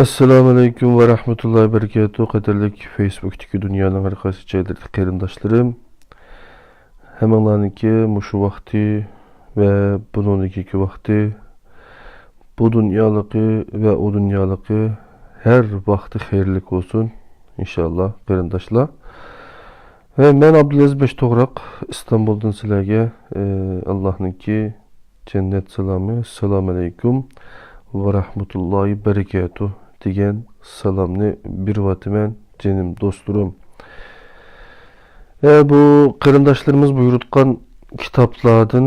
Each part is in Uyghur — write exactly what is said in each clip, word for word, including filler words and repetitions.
ئەسسالامۇ ئەلەيكۇم ۋە رەھمەتۇللاھى ۋە بەرىكاتۇھ. قەدىرلىك فېيسبۇكتىكى دۇنيانىڭ ھەر قايسى جايلىرىدىكى قېرىنداشلىرىم، ھەممىڭلارنىڭكى مۇشۇ ۋاقتى ۋە بۇنىڭدىن كېيىنكى ۋاقتى، بۇ دۇنيالىقى ۋە ئۇ دۇنيالىقى ھەر ۋاقتى خەيرلىك بولسۇن، ئىنشاللا، قېرىنداشلار. ھە، مەن ئابدۇلئەزىز بەشتوغراق، ئىستانبۇلدىن سىلەرگە، ئى، ئاللاھنىڭكى جەننەت سالامى، ئەسسالامۇ ئەلەيكۇم ۋە رەھمەتۇللاھى بەرىكاتۇھ دېگەن سالامنى بېرىۋاتىمەن، جېنىم دوستلىرىم. ئە، بۇ قېرىنداشلىرىمىز بۇيرۇتقان كىتابلاردىن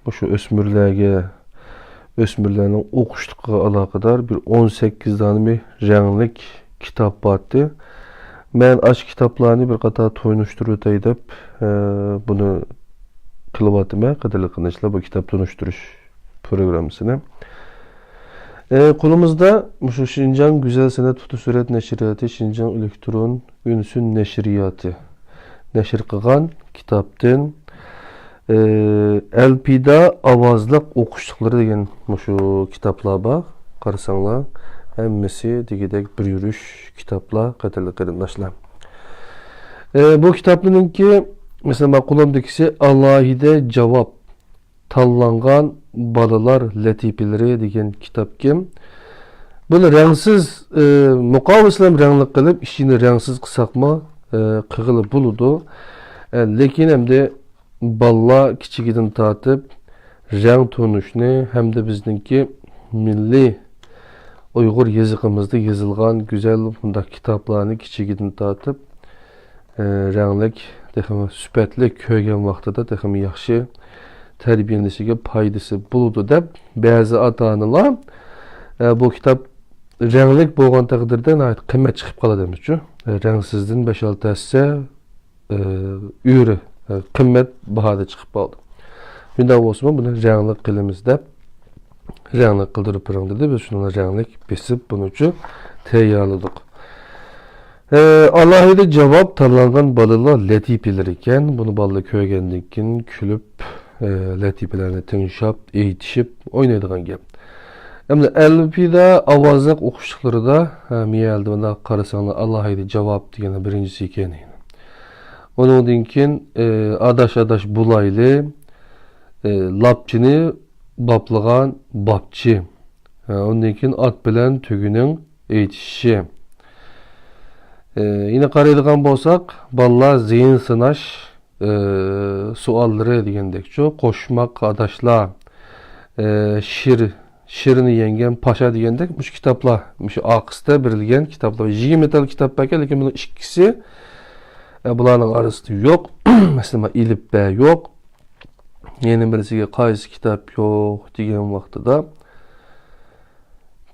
مۇشۇ ئۆسمۈرلەرگە، ئۆسمۈرلەرنىڭ ئوقۇشلۇقىغا ئالاقىدار بىر ئون سەككىز دانە بىر رەڭلىك كىتاب بارتى. مەن ئاشۇ كىتابلارنى بىر قاتار تونۇشتۇرۇۋېتەي دەپ، ئە، بۇنى قىلىۋاتىمەن، قەدىرلىك قېرىنداشلار، بۇ كىتاب تونۇشتۇرۇش پروگراممىسىنى. ئە، قولىمىزدا مۇشۇ شىنجاڭ گۈزەل سەنئەت فوتوسۈرەت نەشرىياتى، شىنجاڭ ئېلېكترون ئۈنسۈن نەشرىياتى نەشر قىلغان كىتابتىن، ئى، ئەلپىدا ئاۋازلىق ئوقۇشلۇقلىرى دېگەن مۇشۇ كىتابلار بار. قارىساڭلار، ھەممىسى دېگۈدەك بىر يۈرۈش كىتابلار، قەدىرلىك قېرىنداشلار. ئى، بۇ كىتابلىرنىڭكى، مەسىلەن، مانا قولۇمدىكىسى ئالاھىدە جاۋاب، تاللانغان بالىلار لەتىپىلىرى دېگەن كىتابكەن. بۇنى رەڭسىز، ئى، مۇقاۋىسىنى ھەم رەڭلىك قىلىپ، ئىچىنى رەڭسىز قىلساقمۇ، ئى، قىلغىلى بولىدۇ. ئە، لېكىن ئەمدى بالىلار كىچىكىدىن تارتىپ رەڭ تونۇشنى ھەمدە بىزنىڭكى مىللىي ئۇيغۇر يېزىقىمىزدا يېزىلغان گۈزەل مۇنداق كىتابلارنى كىچىكىدىن تارتىپ، ئە، رەڭلىك، تېخىمۇ سۈپەتلىك كۆرگەن ۋاقتىدا تېخىمۇ ياخشى تەربىيەلىنىشىگە پايدىسى بولىدۇ دەپ، بەزى ئاتا-ئانىلار، ئە، بۇ كىتاب رەڭلىك بولغان تەقدىردە ناھايىتى قىممەت چىقىپ قالىدۇ دەيمىزچۇ. ئە، رەڭسىزدىن بەش-ئالتە ھەسسە، ئە، ئۆرە، ئە، قىممەت باھادا چىقىپ قالىدۇ. شۇنداق بولسىمۇ، بۇنى رەڭلىك قىلىمىز دەپ، رەڭلىك قىلدۇرۇپ بېرىڭ دېدى. بىز شۇنىڭغا رەڭلىك بېسىپ، بۇنىڭ ئۈچۈن تەييارلىدۇق. ئە، ئالاھىدە جاۋاب تاللانغان بالىلار لەتىپىلىرى ئىكەن. بۇنى بالىلار كۆرگەندىن كېيىن كۈلۈپ، ئە، لەتىپىلەرنى تىڭشاپ، ئېيتىشىپ ئوينايدىغان گەپ. ئەمدى ئەلپىدا ئاۋازلىق ئوقۇشلۇقلىرىدا، ھە، مىيەلدە مۇنداق قارىساڭلار، ئالاھىدە جاۋاب دېگەن بىرىنچىسى ئىكەن. ئۇنىڭدىن كېيىن، ئە، ئاداش ئاداش بولايلى، ئە، لاپچىنى باپلىغان باپچى. ئە، ئۇندىن كېيىن ئات بىلەن تۆگىنىڭ ئېيتىشىشى. ئە، يەنە قارايدىغان بولساق، بالىلار زېھىن سىناش، ئە، سوئاللىرى دېگەندەكچۇ، قوشماق ئاداشلار، ئە، شىر، شىرنى يەڭگەن پاشا دېگەندەك، مۇشۇ كىتابلار، مۇشۇ ئارقىسىدا بېرىلگەن كىتابلار. يىگىرمە تال كىتاب باركەن، لېكىن بۇنىڭ ئىككىسى، ئە، بۇلارنىڭ ئارىسىدا يوق. مەسىلەن، ئېلىپبە يوق. يەنە بىرسىگە قايسى كىتاب يوق دېگەن ۋاقتىدا،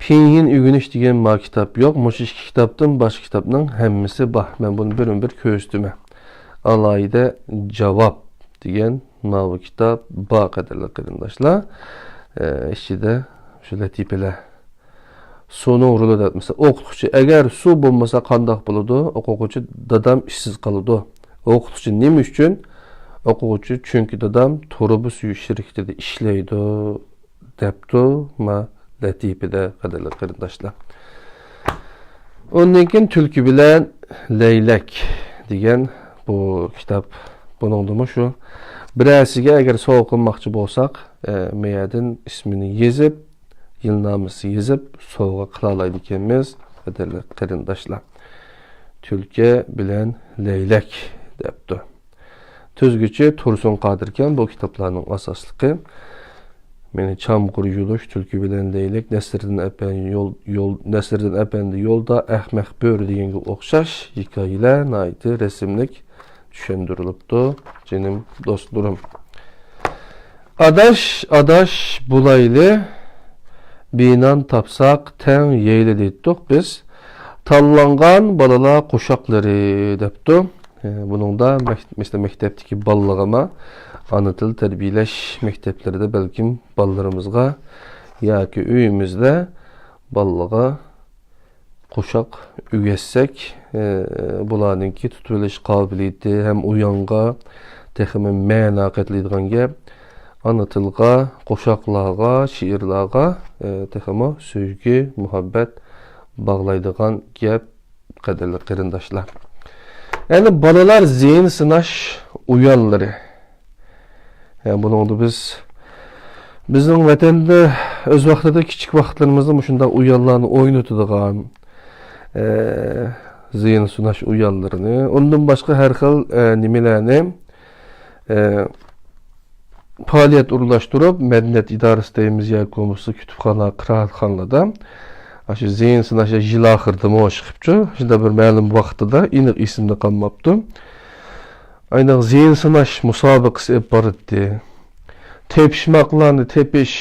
پىنيىن ئۆگىنىش دېگەن ما كىتاب يوق. مۇشۇ ئىككى كىتابتىن باشقا كىتابنىڭ ھەممىسى بار. مەن بۇنى بىرمۇ بىر كۆرسىتىمەن. ئالاھىدە جاۋاب دېگەن ماۋۇ كىتاب بار، قەدىرلىك قېرىنداشلار. ئە، ئىچىدە شۇ لەتىپىلەر. سۇنىڭ رولى دەپ، مەسىلەن، ئوقۇتقۇچى، ئەگەر سۇ بولمىسا قانداق بولىدۇ؟ ئوقۇغۇچى، دادام ئىشسىز قالىدۇ. ئوقۇتقۇچى، نېمە ئۈچۈن؟ ئوقۇغۇچى، چۈنكى دادام تۇرۇبا سۈيى شىركىتىدە ئىشلەيدۇ، دەپتۇ ما لەتىپىدە، قەدىرلىك قېرىنداشلار. ئۇندىن كېيىن تۈلكە بىلەن لەيلەك دېگەن بۇ كىتاب. بۇنىڭدىمۇ شۇ، بىرەرسىگە ئەگەر سوۋغا قىلماقچى بولساق، ئە، مەيەدىن ئىسمىنى يېزىپ، يىلنامىسى يېزىپ سوۋغا قىلالايدىكەنمىز، قەدىرلىك قېرىنداشلار. تۈلكە بىلەن لەيلەك دەپتۇ. تۈزگۈچى تۇرسۇن قادىركەن بۇ كىتابلارنىڭ ئاساسلىقى. مېنى چامغۇر يۇلۇش، تۈلكە بىلەن لەيلەك، نەسىردىن ئەپەندى يول، يول، نەسىردىن ئەپەندى يولدا، ئەخمەق بۆرە دېگەنگە ئوخشاش ھېكايىلەر ناھايىتى رەسىملىك چۈشەندۈرۈلۈپتۇ، جېنىم دوستلىرىم. ئاداش، ئاداش بولايلى، بىنان تاپساق تەڭ يەيلى دەيتتۇق بىز. تاللانغان بالىلار قوشاقلىرى دەپتۇ. ئە، بۇنىڭدا مەك-، مەسىلەن، مەكتەپتىكى بالىلىرىغا ئانا تىل تەربىيەلەش مەكتەپلىرىدە بەلكىم بالىلىرىمىزغا ياكى ئۆيىمىزدە بالىلارغا قوشاق ئۆگەتسەك، ئە، بۇلارنىڭكى تۇتۇۋېلىش قابىلىيىتى ھەم ئۇيانغا تېخىمۇ مەنا قېتىلىدىغان گەپ. ئانا تىلغا، قوشاقلارغا، شېئىرلارغا، ئە، تېخىمۇ سۆيگۈ، مۇھەببەت باغلايدىغان گەپ، قەدىرلىك قېرىنداشلار. يەنى بالىلار زېھىن سىناش ئويۇنلىرى. يەنى بۇنىڭدا بىز، بىزنىڭ ۋەتەندە ئۆز ۋاقتىدا كىچىك ۋاقىتلىرىمىزدا مۇشۇنداق ئويۇنلارنى ئوينىتىدىغان، ئە، زېھىن سىناش ئويۇنلىرىنى، ئۇندىن باشقا ھەر خىل، ئە، نېمىلەرنى، ئە، پائالىيەت ئورۇنلاشتۇرۇپ، مەدەنىيەت ئىدارىسى دەيمىز ياكى بولمىسا كۇتۇپخانا، قىرائەتخانىلاردا ئاشۇ زېھىن سىناش يىل ئاخىرىدىمۇ ئىشقىپچۇ، شۇنداق بىر مەلۇم ۋاقتىدا، ئېنىق ئېسىمدە قالماپتۇ. ئايناق زېھىن سىناش مۇسابىقىسى ئېلىپ باراتتى. تېپىشماقلارنى تېپىش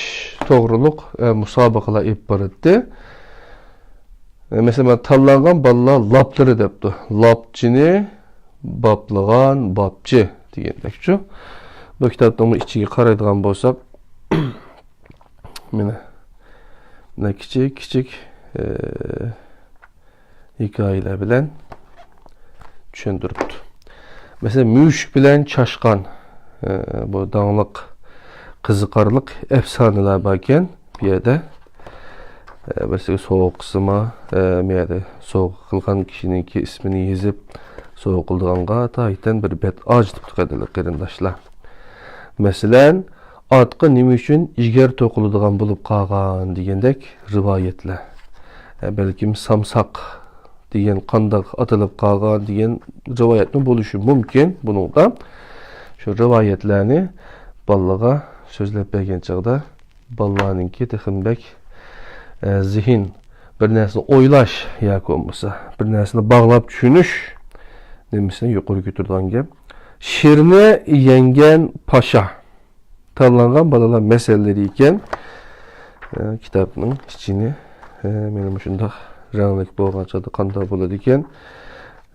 توغرۇلۇق، ئە، مۇسابىقىلەر ئېلىپ باراتتى. ئە، مەسىلەن، مانا تاللانغان بالىلار لاپلىرى دەپتۇ. لاپچىنى باپلىغان باپچى دېگەندەكچۇ. بۇ كىتابنىڭ ئىچىگە قارايدىغان بولساق، مانا، مانا كىچىك، كىچىك، ئە، ھېكايىلەر بىلەن چۈشەندۈرۈپتۇ. مەسىلەن، مۈشۈك بىلەن چاشقان، ئە، بۇ داڭلىق، قىزىقارلىق ئەپسانىلەر باركەن بۇ يەردە. ئە، بىرسىگە سوۋغا قىلسىما، ئە، بۇ يەردە سوۋغا قىلغان كىشىنىڭكى ئىسمىنى يېزىپ، سوۋغا قىلىدىغانغا تايىنتەن بىر بەت ئاجىتىپتۇ، قەدىرلىك قېرىنداشلار. مەسىلەن، ئاتقا نېمە ئۈچۈن ئىگەر توقۇلىدىغان بولۇپ قالغان دېگەندەك رىۋايەتلەر. ئە، بەلكىم سامساق دېگەن قانداق ئاتىلىپ قالغان دېگەن رىۋايەتمۇ بولۇشى مۇمكىن بۇنىڭدا. شۇ رىۋايەتلەرنى بالىلارغا سۆزلەپ بەرگەن چاغدا بالىلارنىڭكى تېخىمۇ بەك، ئە، زېھىن، بىر نەرسىنى ئويلاش ياكى بولمىسا بىر نەرسىنى باغلاپ چۈشىنىش نېمىسىنى يۇقىرى كۆتۈرىدىغان گەپ. شىرنى يەڭگەن پاشا. تاللانغان بالىلار مەسەللىرى ئىكەن. ئە، كىتابنىڭ ئىچىنى، ئە، مانا مۇشۇنداق رەڭلىك بولغان چاغدا قانداق بولىدىكەن؟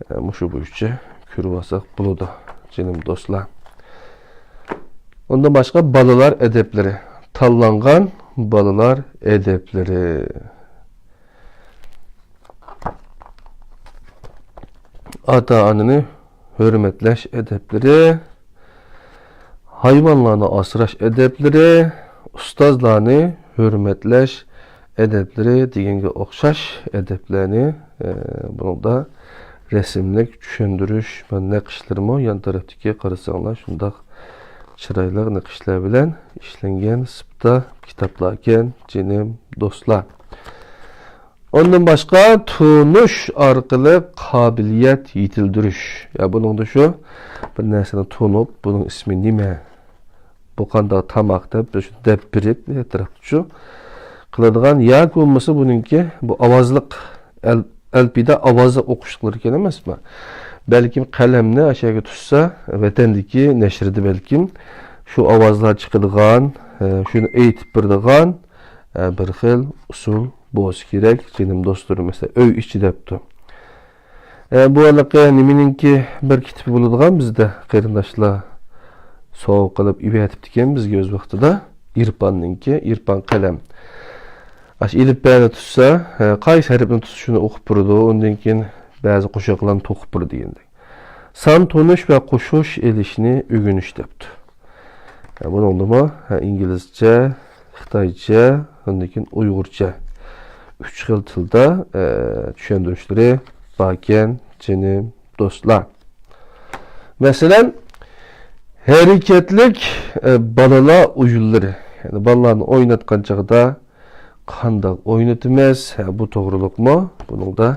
ئە، مۇشۇ بويىچە كۆرۈۋالساق بولىدۇ، جېنىم دوستلار. ئۇندىن باشقا بالىلار ئەدەپلىرى. تاللانغان بالىلار ئەدەپلىرى. ئاتا-ئانىنى ھۆرمەتلەش ئەدەپلىرى، ھايۋانلارنى ئاسراش ئەدەپلىرى، ئۇستازلارنى ھۆرمەتلەش ئەدەپلىرى دېگەنگە ئوخشاش ئەدەپلەرنى، ئە، بۇنىڭدا رەسىملىك چۈشەندۈرۈش ۋە نەقىشلىرىمۇ يان تەرەپتىكى قارىساڭلار شۇنداق چىرايلىق نەقىشلەر بىلەن ئىشلەنگەن سىپتا كىتابلاركەن، جېنىم دوستلار. ئۇندىن باشقا تونۇش ئارقىلىق قابىلىيەت يېتىلدۈرۈش. يا بۇنىڭدا شۇ بىر نەرسىنى تونۇپ، بۇنىڭ ئىسمى نېمە؟ بۇ قانداق تاماق دەپ، بىر شۇ دەپ بېرىپ، ئەتراپتا شۇ قىلىدىغان ياكى بولمىسا بۇنىڭكى بۇ ئاۋازلىق ئەل-، ئەلپىيدا ئاۋازلىق ئوقۇشلۇقلىرى ئىكەن ئەمەسمۇ؟ بەلكىم قەلەمنى ئاشۇ يەرگە تۇتسا، ۋەتەندىكى نەشرىدە بەلكىم شۇ ئاۋازلار چىقىدىغان، ئە، شۇنى ئېيتىپ بېرىدىغان، ئە، بىر خىل ئۇسۇل بولسا كېرەك، جېنىم دوستلىرىم، مەسىلەن، ئۆي ئىچى دەپتۇ. ئە، بۇ ھېلىقى نېمىنىڭكى بىر كىتابى بولىدىغان بىزدە قېرىنداشلار سوۋغا قىلىپ ئېۋەتىپتىكەن بىزگە ئۆز ۋاقتىدا. ئىرپاننىڭكى، ئىرپان قەلەم. ئاشۇ ئېلىپبەنى تۇتسا، ئە، قايسى ھەرپنى تۇتسا شۇنى ئوقۇپ بېرىدۇ، ئۇندىن كېيىن بەزى قوشاقلارنى توقۇپ بېرىدۇ دېگەندەك. سان تونۇش ۋە قوشۇش ئېلىشنى ئۆگىنىش دەپتۇ. ئە، بۇنىڭدىمۇ، ئە، ئىنگلىزچە، خىتايچە، ئاندىن كېيىن ئۇيغۇرچە ئۈچ خىل تىلدا، ئە، چۈشەندۈرۈشلىرى باركەن، جېنىم دوستلار. مەسىلەن، ھەرىكەتلىك، ئە، بالىلار ئويۇنلىرى. يەنى بالىلارنى ئويناتقان چاغدا قانداق ئوينىتىمىز؟ ھە، بۇ توغرۇلۇقمۇ بۇنىڭدا،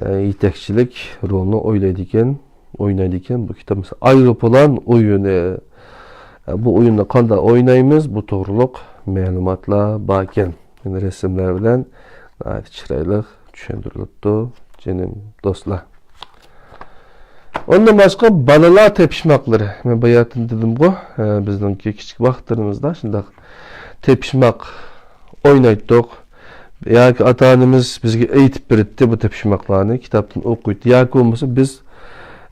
ئە، يېتەكچىلىك رولنى ئوينايدىكەن، ئوينايدىكەن بۇ كىتاب. مىسال، ئايروپىلان ئويۇنى. ئە، بۇ ئويۇننى قانداق ئوينايمىز؟ بۇ توغرۇلۇق مەلۇماتلار باركەن. يەنى رەسىملەر بىلەن ناھايىتى چىرايلىق چۈشەندۈرۈلۈپتۇ، جېنىم دوستلار. ئۇندىن باشقا بالىلار تېپىشماقلىرى. مەن باياتىن دېدىمغۇ، ئە، بىزنىڭكى كىچىك ۋاقىتلىرىمىزدا شۇنداق تېپىشماق ئوينايتتۇق. ياكى ئاتا-ئانىمىز بىزگە ئېيتىپ بېرەتتى بۇ تېپىشماقلارنى، كىتابتىن ئوقۇيتتى. ياكى بولمىسا بىز،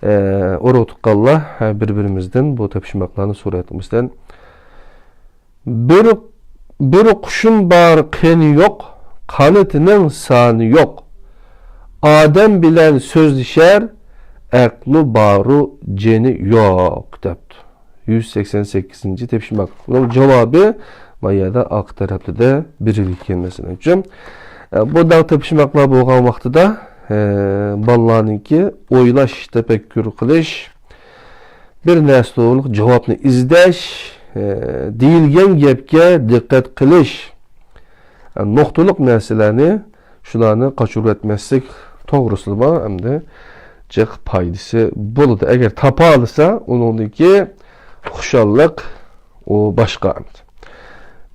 ئە، ئۇرۇق-تۇغقانلار، ھە، بىر-بىرىمىزدىن بۇ تېپىشماقلارنى سورايتتۇق. مەسىلەن، بىر، بىر قۇشۇم بار قېنى يوق، قانىتىنىڭ سانى يوق. ئادەم بىلەن سۆزلىشەر، ئەقلى بارۇ جېنى يوق، دەپتۇ. يۈز سەكسەن سەككىزىنچى تېپىشماق. بۇنىڭ جاۋابى ما يەردە ئارقا تەرەپلىدە بېرىلگەن، مەسىلەن ئۈچۈن. ئە، بۇنداق تېپىشماقلار بولغان ۋاقتىدا، ئە، بالىلارنىڭكى ئويلاش، تەپەككۇر قىلىش، بىر نەرسە توغرۇلۇق جاۋابنى ئىزدەش، ئە، دېيىلگەن گەپكە دىققەت قىلىش، ئە، نۇقتىلىق نەرسىلەرنى، شۇلارنى قاچۇرۇۋەتمەسلىك توغرىسىدىمۇ ئەمدى جىق پايدىسى بولىدۇ. ئەگەر تاپالىسا، ئۇنىڭدىكى خۇشاللىق ئۇ باشقا.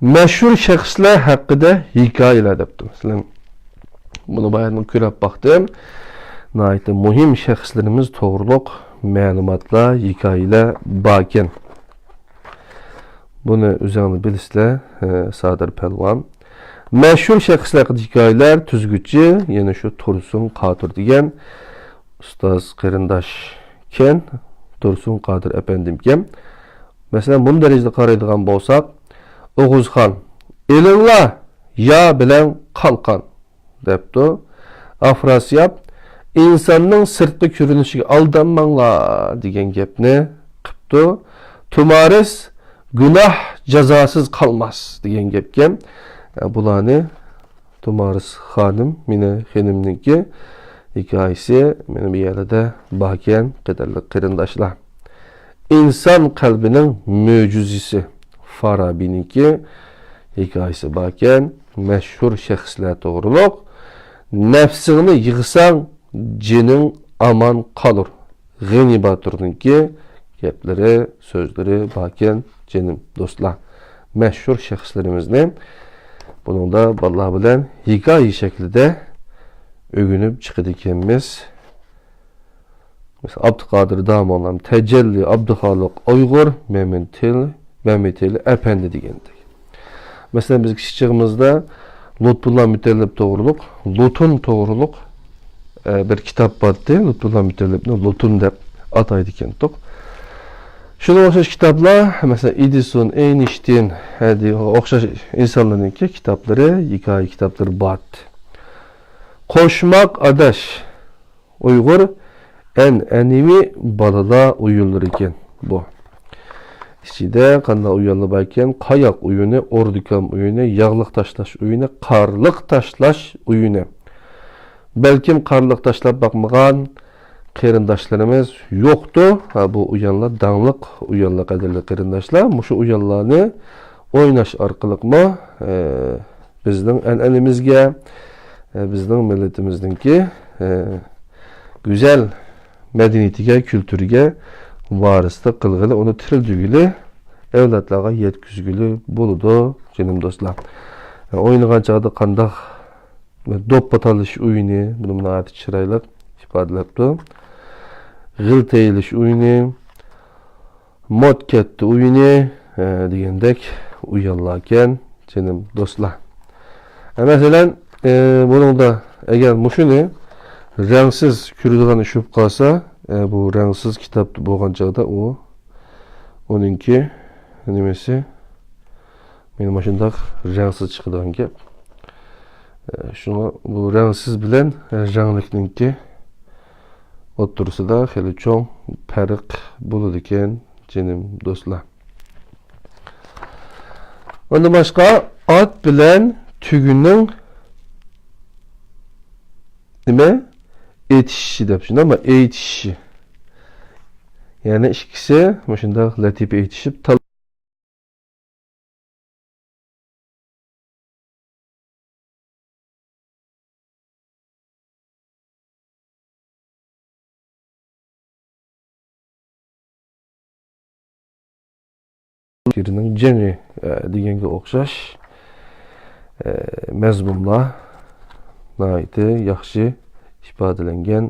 مەشھۇر شەخسلەر ھەققىدە ھېكايىلەر دەپتۇ. مەسىلەن، بۇنى باياتىن كۆرۈپ باقتىم. ناھايىتى مۇھىم شەخسلىرىمىز توغرۇلۇق مەلۇماتلار، ھېكايىلەر باركەن. بۇنى ئۆزۈڭلار بىلىسىلەر، ئە، سادىر پەلۋان. مەشھۇر شەخسلەر ھەققىدە ھېكايىلەر، تۈزگۈچى، يەنە شۇ تۇرسۇن قادىر دېگەن ئۇستاز قېرىنداشكەن، تۇرسۇن قادىر ئەپەندىمكەن. مەسىلەن، بۇنى دەرىجىدە قارايدىغان بولساق، ئوغۇزخان، «ئېلىڭلار يا بىلەن قالقان» دەپتۇ. ئافراسىياب، «ئىنساننىڭ سىرتقى كۆرۈنۈشىگە ئالدانماڭلار» دېگەن گەپنى قىپتۇ. تۇمارىس، «گۇناھ جازاسىز قالماس» دېگەن گەپكەن. بۇلارنى تۇمارىس خانىم، مىنە خېنىمنىڭكى ھېكايىسى مېنىڭ بۇ يەردە باركەن، قەدىرلىك قېرىنداشلار. ئىنسان قەلبىنىڭ مۆجىزىسى، فارابىنىڭكى ھېكايىسى باركەن، مەشھۇر شەخسلەر توغرۇلۇق. نەپسىڭنى يىغساڭ، جېنىڭ ئامان قالۇر. غېنى باتۇرنىڭكى گەپلىرى، سۆزلىرى باركەن، جېنىم دوستلار. مەشھۇر شەخسلىرىمىزنى بۇنىڭدا بالىلار بىلەن ھېكايە شەكلىدە ئۆگىنىپ چىقىدىكەنمىز. مەسىلەن، ئابدۇقادىر داموللام، تەجەللى ئابدۇخالىق ئۇيغۇر، مەمتىل، مەمتىل ئەپەندى دېگەندەك. مەسىلەن، بىز كىچىك چېغىمىزدا لۇتپۇللا مۇتەللىپ توغرۇلۇق، لۇتۇن توغرۇلۇق، ئە، بىر كىتاب بارتتى. لۇتپۇللا مۇتەللىپنى لۇتۇن دەپ ئاتايدىكەنتۇق. شۇنىڭغا ئوخشاش كىتابلار، مەسىلەن، ئېدىسون، ئەينىشتىين، ھە، دېگەنگە ئوخشاش ئىنسانلارنىڭكى كىتابلىرى، ھېكايە كىتابلىرى بارتتى. قوشماق ئاداش. ئۇيغۇر ئەنئەنىۋى بالىلار ئويۇنلىرى ئىكەن بۇ. ئىچىدە قانداق ئويۇنلار بار ئىكەن؟ قاياق ئويۇنى، ئوردىكام ئويۇنى، ياغلىق تاشلاش ئويۇنى، قارلىق تاشلاش ئويۇنى. بەلكىم قارلىق تاشلاپ باقمىغان قېرىنداشلىرىمىز يوقتۇ. ھە، بۇ ئويۇنلار داڭلىق ئويۇنلار، قەدىرلىك قېرىنداشلار. مۇشۇ ئويۇنلارنى ئويناش ئارقىلىقمۇ، ئە، بىزنىڭ ئەنئەنىمىزگە، ئە، بىزنىڭ مىللىتىمىزنىڭكى، ئە، گۈزەل مەدەنىيىتىگە، كۈلتۈرىگە ۋارىسلىق قىلغىلى، ئۇنى تىرىلدۈرگىلى، ئەۋلادلارغا يەتكۈزگىلى بولىدۇ، جېنىم دوستلار. ئە، ئوينىغان چاغدا قانداق دوپپا تالىشىش ئويۇنى، بۇنى ناھايىتى چىرايلىق ئىپادىلەپتۇ. غىل تېيىلىش ئويۇنى، موت كەتتى ئويۇنى، ئە، دېگەندەك ئويۇنلاركەن، جېنىم دوستلار. ئە، مەسىلەن، ئە، بۇنىڭدا ئەگەر مۇشۇنى رەڭسىز كۆرىدىغان ئىش بولۇپ قالسا، ئە، بۇ رەڭسىز كىتاب بولغان چاغدا ئۇ، ئۇنىڭكى نېمىسى، مانا مۇشۇنداق رەڭسىز چىقىدىغان گەپ. ئە، شۇڭا بۇ رەڭسىز بىلەن، ئە، رەڭلىكنىڭكى ئوتتۇرىسىدا خېلى چوڭ پەرق بولىدىكەن، جېنىم دوستلار. ئۇندىن باشقا ئات بىلەن تۆگىنىڭ نېمە؟ ئېتىشىشى دەپ، شۇنداقمۇ؟ ئېيتىشىشى. يەنى ئىككىسى مۇشۇنداق لەتىپە ئېيتىشىپ، تال- شېئىرنىڭ جېڭى، ئە، دېگەنگە ئوخشاش، ئە، مەزمۇنلار ناھايىتى ياخشى ئىپادىلەنگەن.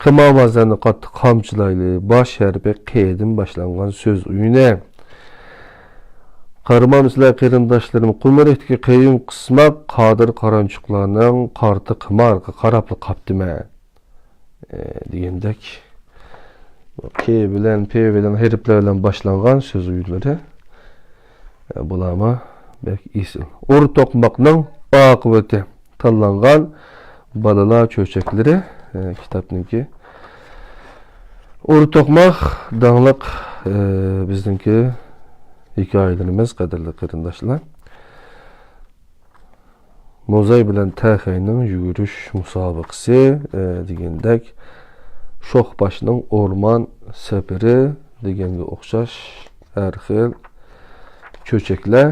قىمارۋازلارنى قاتتىق قامچىلايلى. باش ھەرپى قېدىن باشلانغان سۆز ئويۇنى. قارىمامسىلەر قېرىنداشلىرىم، قۇمرەكتىكى قېيۇم قىسماق قادىر قارانچۇقلارنىڭ قارتى قىمارىغا قاراپلا قاپتىمەن، ئە، دېگەندەك. ك بىلەن، پ بىلەن، ھەرپلەر بىلەن باشلانغان سۆز ئويۇنلىرى. ئە، بۇلارمۇ بەك ئېسىل. ئۇر توقماقنىڭ ئاقىۋىتى. تاللانغان بالىلار چۆچەكلىرى، ئە، كىتابنىڭكى. ئۇر توقماق داڭلىق، ئە، بىزنىڭكى ھېكايىلىرىمىز، قەدىرلىك قېرىنداشلار. موزاي بىلەن تەخەينىڭ يۈگۈرۈش مۇسابىقىسى، ئە، دېگەندەك، شوخباشنىڭ ئورمان سەپىرى دېگەنگە ئوخشاش ھەر خىل چۆچەكلەر،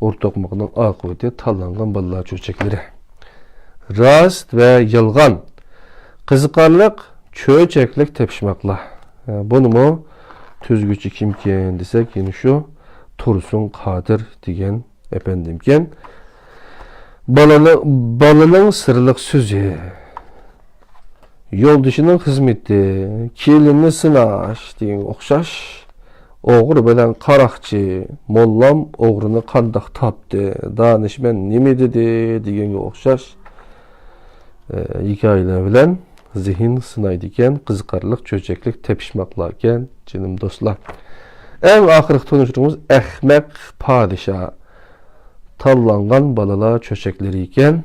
ئورا توقماقنىڭ ئاقىۋىتى، تاللانغان بالىلار چۆچەكلىرى. راست ۋە يالغان، قىزىقارلىق چۆچەكلىك تېپىشماقلار. ئە، بۇنىمۇ تۈزگۈچى كىمكەن دېسەك، يەنە شۇ تۇرسۇن قادىر دېگەن ئەپەندىمكەن. بالىنى-، بالىنىڭ سىرلىق سۆزى، يولدىشىنىڭ خىزمىتى، كېلىننى سىناش دېگەنگە ئوخشاش، ئوغرى بىلەن قاراقچى، موللام ئوغرىنى قانداق تاپتى، دانىشمەن نېمە دېدى دېگەنگە ئوخشاش، ئە، ھېكايىلەر بىلەن زېھىن سىنايدىكەن، قىزىقارلىق چۆچەكلىك تېپىشماقلاركەن، جېنىم دوستلار. ئەڭ ئاخىرقى تونۇشتۇرغۇمىز ئەخمەق پادىشاھ. تاللانغان بالىلار چۆچەكلىرى ئىكەن.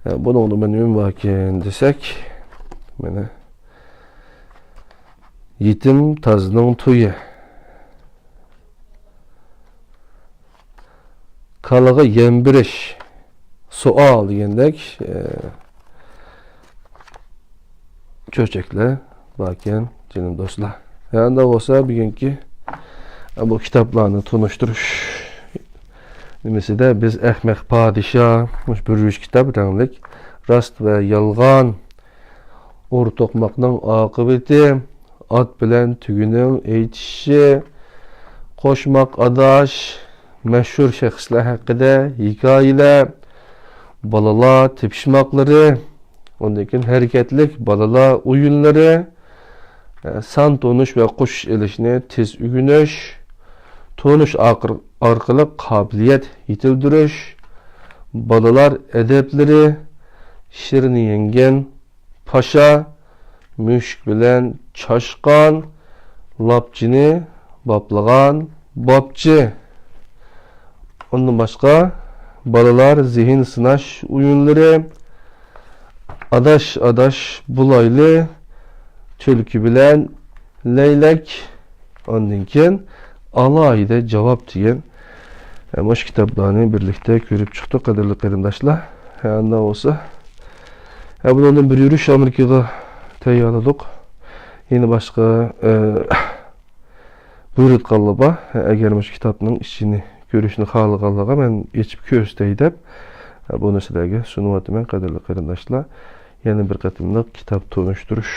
ئە، بۇنىڭدا مەن نېمە باركەن دېسەك، مانا، يېتىم تازنىڭ تويى. كالىغا يەم بېرىش، سوئال دېگەندەك، ئە، چۆچەكلەر باركەن، جېنىم دوستلار. ئەندى بولسا بۈگۈنكى، ئە، بۇ كىتابلارنى تونۇشتۇرۇش نېمىسىدە بىز ئەخمەق پادىشاھ، مۇشۇ بىر يۈرۈش كىتاب رەڭلىك، راست ۋە يالغان، ئورا توقماقنىڭ ئاقىۋىتى، ئات بىلەن تۆگىنىڭ ئېيتىشىشى، قوشماق ئاداش، مەشھۇر شەخسلەر ھەققىدە ھېكايىلەر، بالىلار تېپىشماقلىرى، ئۇندىن كېيىن ھەرىكەتلىك بالىلار ئويۇنلىرى، سان تونۇش ۋە قوشۇش ئېلىشنى تېز ئۆگىنىش، تونۇش ئارقىلىق قابىلىيەت يېتىلدۈرۈش، بالىلار ئەدەپلىرى، شىرنى يەڭگەن پاشا، مۈشۈك بىلەن چاشقان، لاپچىنى باپلىغان باپچى. ئۇندىن باشقا، بالىلار زېھىن سىناش ئويۇنلىرى، ئاداش، ئاداش بولايلى، تۈلكە بىلەن لەيلەك، ئاندىن كېيىن ئالاھىدە جاۋاب دېگەن، ئە، مۇشۇ كىتابلارنى بىرلىكتە كۆرۈپ چىقتۇق، قەدىرلىك قېرىنداشلار. ھە، ئانداق بولسا، ھە، بۇنىڭدىن بىر يۈرۈش ئامېرىكىغا تەييارلىدۇق. يەنە باشقا، ئە، بۇيرۇتقانلار بار. ئەگەر مۇشۇ كىتابنىڭ ئىچىنى كۆرۈشنى خالىغانلارغا مەن ئېچىپ كۆرسىتەي دەپ، بۇنى سىلەرگە سۇنۇۋاتىمەن، قەدىرلىك قېرىنداشلار. يەنە بىر قېتىملىق كىتاب تونۇشتۇرۇش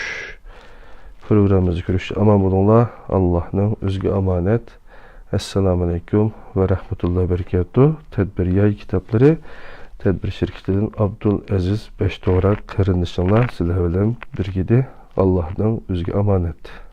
پروگراممىمىزدا كۆرۈشكىچە ئامان بولۇڭلار. ئاللاھنىڭ ئۆزىگە ئامانەت. ئەسسالامۇئەلەيكۇم ۋە رەھمەتۇللاھى ۋە بەرىكاتۇھ. تەدبىر ياي كىتابلىرى، تەدبىر شىركىتىدىن ئابدۇل ئەزىز بەشتوغراق قېرىندىشىڭلار سىلەر بىلەن بىرگىدى. ئاللاھنىڭ ئۆزىگە ئامانەت.